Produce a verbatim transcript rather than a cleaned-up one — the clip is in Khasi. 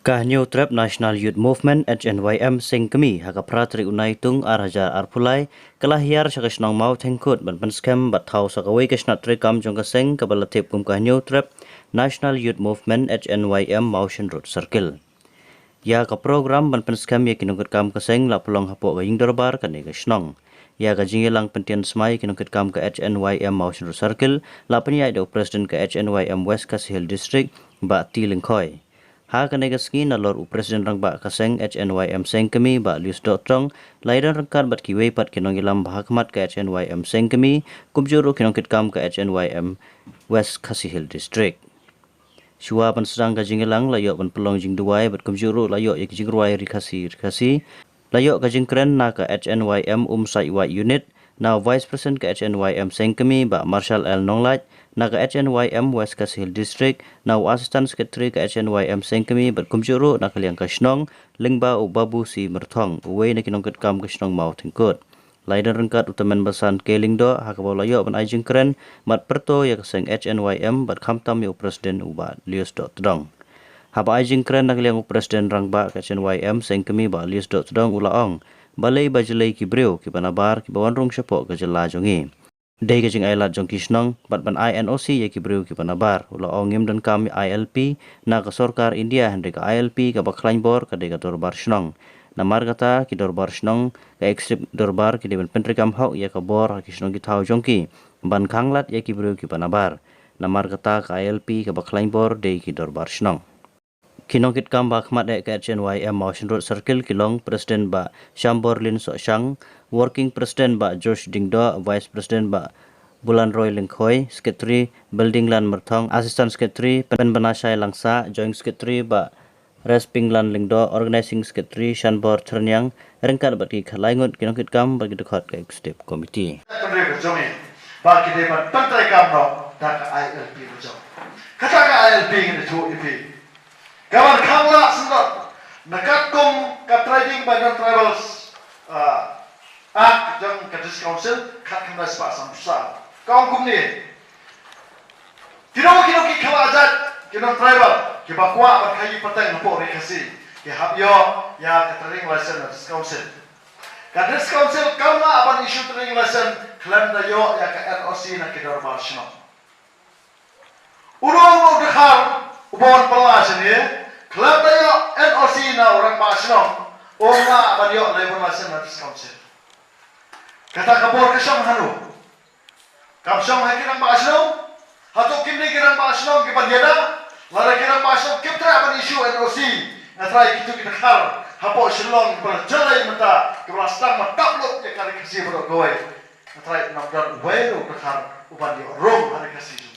Ka Hynñiewtrep National Youth Movement H N Y M Seng Kmie ha ka phra tarik u Naitung ar hajar arphew lai ka la hiar sha ka shnong Mawthengkut ban pynskhem bad thaw sa kawei ka shnat treikam jong ka seng kaba la tip kum ka Hynñiewtrep National Youth Movement H N Y M Mawshynrut Circle. Ïa ka program ban pynskhem ïa ki nongkitkam ka seng la pynlong hapoh ka ïingdorbar kane ka shnong. Ïa ka jingïalang pyntian smai ki nongkitkam ka H N Y M Mawshynrut Circle la pynïaid da u President ka H N Y M West Khasi Hills District, Bah T Lyngkhoi. Ha kane ka sngi nalor u President Rangbah ka seng H N Y M Seng Kmie, Bah Lius Dohtdong, la ïadon ryngkat bad kiwei pat ki nongïalam ba ha khmat ka H N Y M Seng Kmie, kumjuh ruh ki nongkitkam ka H N Y M West Khasi Hills District. Shuwa ban sdang ka jingïalang la ïoh ban pynlong jingduwai bad kumjuh ruh la ïoh ïa ka jingrwai Ri Khasi Ri Khasi. La ïoh ka jingkren na ka H N Y M Umsait Wai Unit, na u Vice President ka H N Y M Seng Kmie, Bah Marshall L Nonglait, na ka H N Y M West Khasi Hills District, na u Assistant Secretary ka H N Y M Seng Kmie bad kumjuh ruh na ka liang ka shnong, lyngba u Babu C Myrthong, uwei na ki nongkitkam ka shnong Mawthengkut. La ïadon ryngkat u tymmen basan K Lyngdoh ha kaba u la ïoh ban ai jingkren bad pyrto ïa ka seng H N Y M bad khamtam ïa u President u Bah Lius Dohtdong. Haba ai jingkren na ka liang u President Rangbah ka H N Y M Seng Kmie, Bah Lius Dohtdong, u la ong, balei ba jlei ki briew kiba nabar kiba wan rung shapoh ka jylla jong ngi. Dei ka jingailad jong ki shnong bad ban ai N O C ïa ki briew kiba nabar. U la ong, ngim donkam I L P na ka sorkar India, hynrei ka I L P kaba khlaiñ bor ka dei ka dorbar shnong. Namar kata ki dorbar shnong, ka executive dorbar, ki dei ban pyntreikam hok ïa ka bor ha ki shnong ki thaw jong ki ban khanglad ïa ki briew kiba nabar. Namar kata ka I L P kaba khlaiñ bor dei ki dorbar shnong. Ki nongkitkam ba ha khmat eh ka H N Y M Mawshynrut Circle ki long President Bah Shamborlin Sohshang, Working President Bah Josh Dingdoh, Vice President Bah Bulanroy Lyngkhoi, Secretary Buildingland Myrthong, Assistant Secretary Penbanashai Langsah, Joint Secretary Bah Respingland Lyngdoh, Organizing Secretary Shanbor Chyrniang, ryngkat bad ki khatlai ngut ki nongkitkam bad ki dkhot ka Executive Committee. Pynriew ka jong ngi ba ki dei ban pyntreikam noh da ka I L P ka jong. Kata ka I L P ngi ïathuh ïa phi, ka ban khang lah syndon na katkum ka Trading by Non-Tribals, ah, Act jong ka District Council khatkhyndai spah sanphew saw. Ka ong kumne: Kino kino ki khlajait, ki non-tribal kiba kwah ban khaïi pateng hapoh Ri Khasi, ki hap ïoh ïa ka trading license na District Council. Ka District Council kam lah ban issue trading license khlem da ïoh ïa ka N O C na ki dorbar shnong. Uno uno u dkhar uba wan pynlait shane khlem da ïoh N O C na u rangbah shnong, um lah ban ïoh labour license na District Council. Kata ka bor ka shong hano? Kam shong ha ki rangbah shnong? Hato kim dei ki rangbah shnong ki ban ïada? Lada ki rangbah shnong kim treh ban issue N O C, nga trai kito ki dkhar hapoh Shillong kiba la jlei mynta, kiba la sdang ban tap lut ïa ka Ri Khasi baroh kawei, nga trai ym don uwei ruh u dkhar u ban ïoh rung ha Ri Khasi.